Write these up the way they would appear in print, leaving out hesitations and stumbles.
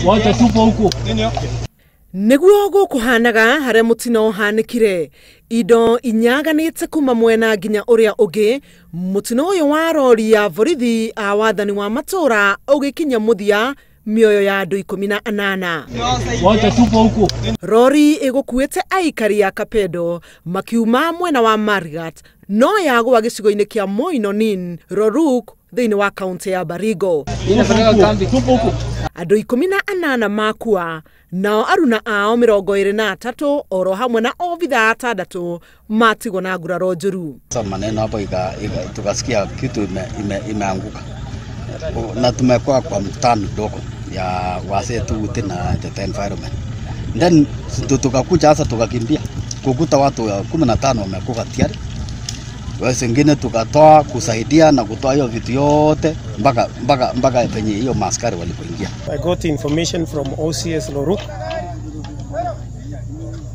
Wacha tupo huko. Niguo gukuhanaga haria mutino uhanikire indo inyaganite kuma mwena nginya uria ungi. Mutino uyu wa rori ya borithi a wathani wa matura ugikinya muthia mioyo ya andu 18. Wacha tupo huko. Rori igukuite aikari ya Kapedo makiuma mwena wa Marigat no yagwa gicigo-ini kia Moinonin Loruk thiini wa kaunti ya Baringo. Andu 18 makua nao aruna ao 23 oro hamwe na obitha 6 matigwo na nguraro njuru. Sasa maneno hapo tukasikia kitu imeanguka na tumekuwa kwa mkutano dogo ya wazee tu na the environment, then tukakuja sasa tukakimbia kukuta watu 15 wamekufa tayari. Wengine tukatoa kusaidia na kutoa hiyo vitu yote mpaka penye hiyo maskari walipoingia. I got information from OCS Loruk,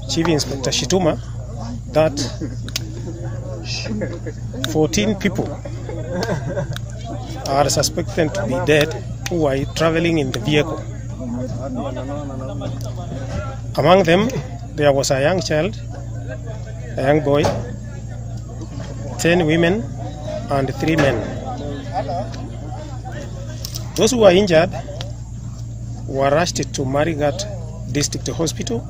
Chief Inspector Shituma, that 14 people are suspected to be dead who are traveling in the vehicle. Among them, there was a young child, a young boy, 10 women and 3 men. Those who were injured were rushed to Marigat District Hospital.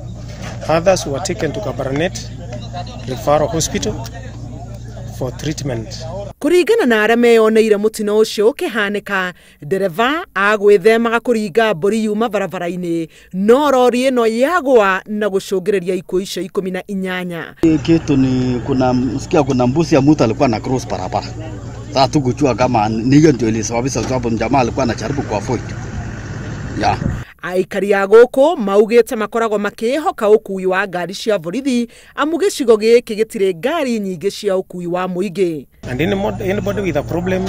Others were taken to Kabarnet Referral Hospital for treatment. Kuringana na aria meyoneire mutino ucio ukihanika, ndereba agwithemaga kuringa mburi yuma barabara-ini no rori ino yagwa na gucungiriria ikuũ icio 18. Kitu ni kuna msikia kuna mbuzi ya mtu alikuwa na cross barabara. Sasa tukujua kama ni hiyo ndio ilisababisha sababu jamaa alikuwa anajaribu ku avoid. Yeah. Aikari a gũkũ maugĩte makoragwo makĩĩhoka ũkui wa ngari cia borithi amu gĩcigo gĩkĩ gĩtirĩ ngari nyingĩ cia ũkui wa mũingĩ. And anybody with a problem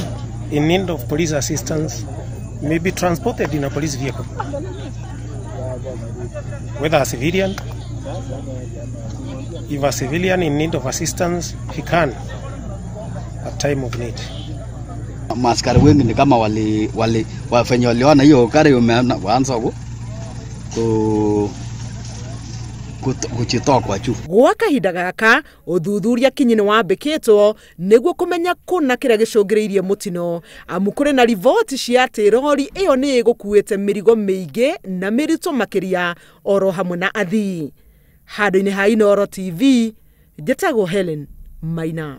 in need of police assistance may be transported in a police vehicle, whether a civilian. If a civilian in need of assistance, he can at time of need. Maskari wengi ni kama wali wafanya waliona hiyo gari waanza kujitoa kwa juu. Gwa kahinda gaka uthuthuria kinyi ni wambĩkĩtwo nĩguo kũmenya kũna kĩrĩa gĩcũngĩrĩirie mũtino, amu kũrĩ na riboti cia atĩ rori ĩyo nĩ ĩgũkuĩte mĩrigo mĩingĩ na mĩritũ makĩria oro hamwe na athii. Handũ-inĩ ha Inooro TV, njĩtagwo Helen Maina.